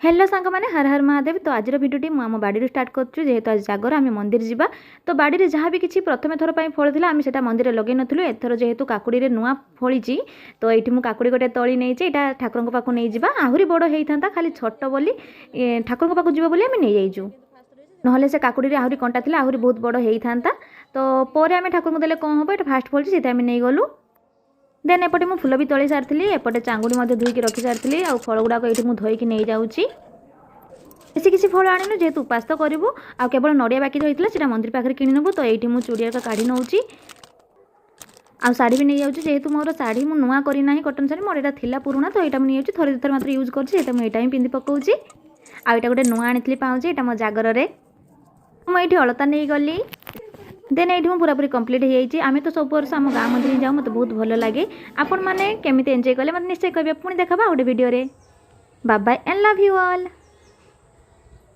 Hello ସାଙ୍ଗମାନେ, ହର ହର ମହାଦେବ। ତ ଆଜିର ଭିଡ଼ିଓଟି ମୁଁ ଆମ ବାଡ଼ିରୁ ଷ୍ଟାର୍ଟ କରୁଛୁ। ଯେହେତୁ ଆଜି ଜାଗର, ଆମେ ମନ୍ଦିର ଯିବା। ତ ବାଡ଼ିରେ ଯାହା ବି କିଛି ପ୍ରଥମେ ଥର ପାଇଁ ଫଳିଥିଲା, ଆମେ ସେଟା ମନ୍ଦିରରେ ଲଗେଇ ନଥିଲୁ। ଏଥର ଯେହେତୁ କାକୁଡ଼ିରେ ନୂଆ ଫଳିଛି, ତ ଏଇଠି ମୁଁ କାକୁଡ଼ି ଗୋଟେ ତଳି ନେଇଛି। ଏଇଟା ଠାକୁରଙ୍କ ପାଖକୁ ନେଇଯିବା। ଆହୁରି ବଡ଼ ହେଇଥାନ୍ତା, ଖାଲି ଛୋଟ ବୋଲି ଠାକୁରଙ୍କ ପାଖକୁ ଯିବ ବୋଲି ଆମେ ନେଇଯାଇଛୁ। ନହେଲେ ସେ କାକୁଡ଼ିରେ ଆହୁରି କଣ୍ଟା ଥିଲା, ଆହୁରି ବହୁତ ବଡ଼ ହେଇଥାନ୍ତା। ତ ପରେ ଆମେ ଠାକୁରଙ୍କୁ ଦେଲେ କ'ଣ ହେବ? ଏଇଟା ଫାଷ୍ଟ ଫଳିଛି, ସେଇଟା ଆମେ ନେଇଗଲୁ। ଦେନ୍ ଏପଟେ ମୁଁ ଫୁଲ ବି ତୋଳି ସାରିଥିଲି, ଏପଟେ ଚାଙ୍ଗୁଡ଼ି ମଧ୍ୟ ଧୋଇକି ରଖି ସାରିଥିଲି ଆଉ ଫଳ ଗୁଡ଼ାକ ଏଇଠି ମୁଁ ଧୋଇକି ନେଇଯାଉଛି। ବେଶୀ କିଛି ଫଳ ଆଣିନୁ, ଯେହେତୁ ଉପାସ ତ କରିବୁ ଆଉ କେବଳ ନଡ଼ିଆ ବାକି ରହିଥିଲା, ସେଇଟା ମନ୍ଦିର ପାଖରେ କିଣି ନେବୁ। ତ ଏଇଠି ମୁଁ ଚୁଡ଼ି ଏକା କାଢ଼ି ନେଉଛି ଆଉ ଶାଢ଼ୀ ବି ନେଇଯାଉଛି। ଯେହେତୁ ମୋର ଶାଢ଼ୀ ମୁଁ ନୂଆ କରିନାହିଁ, କଟନ୍ ଶାଢ଼ୀ ମୋର ଏଇଟା ଥିଲା ପୁରୁଣା, ତ ଏଇଟା ମୁଁ ନେଇଯାଉଛି। ଥରେ ଦୁଇଥର ମାତ୍ର ୟୁଜ୍ କରୁଛି, ସେଇଟା ମୁଁ ଏଇଟା ହିଁ ପିନ୍ଧି ପକାଉଛି। ଆଉ ଏଇଟା ଗୋଟେ ନୂଆ ଆଣିଥିଲି ପାଉଁଜି, ଏଇଟା ମୋ ଜାଗରରେ। ମୁଁ ଏଇଠି ଅଳତା ନେଇଗଲି। ଦେନ୍ ଏଇଠି ମୁଁ ପୁରାପୁରି କମ୍ପ୍ଲିଟ୍ ହେଇଯାଇଛି। ଆମେ ତ ସବୁ ବର୍ଷ ଆମ ଗାଁ ମନ୍ଦିର ଯାଉ, ମୋତେ ବହୁତ ଭଲ ଲାଗେ। ଆପଣମାନେ କେମିତି ଏନ୍ଜୟ କଲେ, ମୋତେ ନିଶ୍ଚୟ କହିବେ। ପୁଣି ଦେଖାବା ଗୋଟେ ଭିଡ଼ିଓରେ। Bye bye and love you all.